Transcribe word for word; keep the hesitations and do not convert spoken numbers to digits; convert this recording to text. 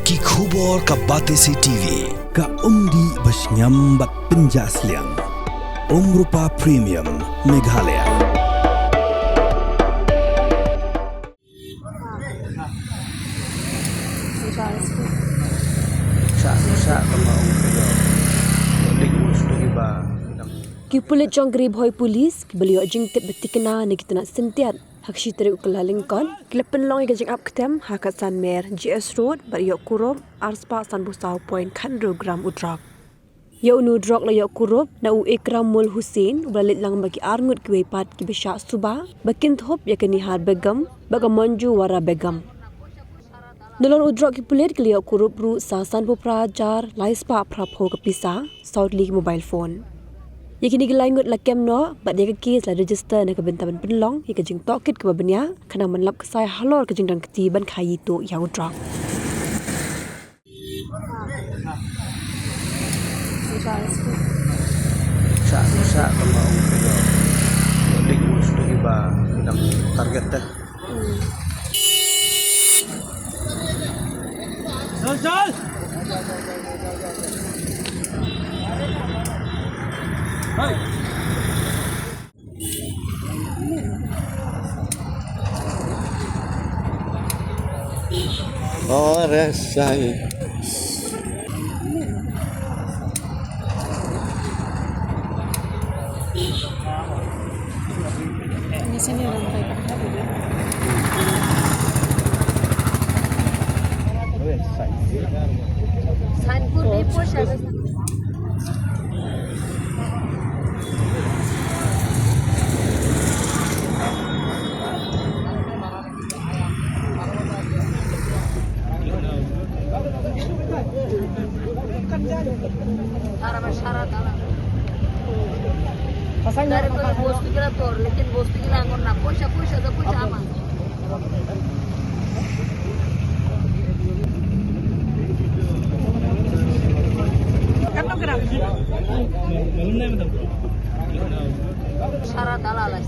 Ki khubor ka Batesi T V. Ka umdih ba shngiam bad pynjah sliang. Umrupa Premium Meghalaya. Ki pulit jong ka Ri Bhoi Police kiba la ïoh jingtip ba thikna na ki tnat syntiat ha ka shi tarik u Kyllalyngkot ki la pynlong ïa ka jingap ktem ha ka Sanmer G S Road bad ïoh kurup arspah sanphew saw point khathynriew gram u drok. Ïa une u drok la ïoh kurup na u Ikramul Hussain uba la leit lang bad ki arngut kiwei pat kiba shah suba ba kin thup ïa ka Nihar Begum bad ka Manju Wara Begum. Nalor u drok ki pulit ki la ïoh kurup ruh sa sanphew phra hajar laispah phraphew ka pisa, saw tylli ki mobile phone. Ïa kine ki laingut la kem noh bad ïa ka case la register na ka bynta ban pynlong ïa ka jingtohkit kaba bniah khnang ban lap ksai halor ka jingdon kti ban khaii tuh ïa u drok. Sa sa ka ma ong ka yo. Dik mus tu ba dang target dah. Chal, chal. Hai. Oh, rest side. Di sini orang baik. Sanpur Depot siapa? Dari tu bos tu kira tor, lekin bos tu kira ngor na poisa, poisa, ada poisa apa? Syarat ala lah.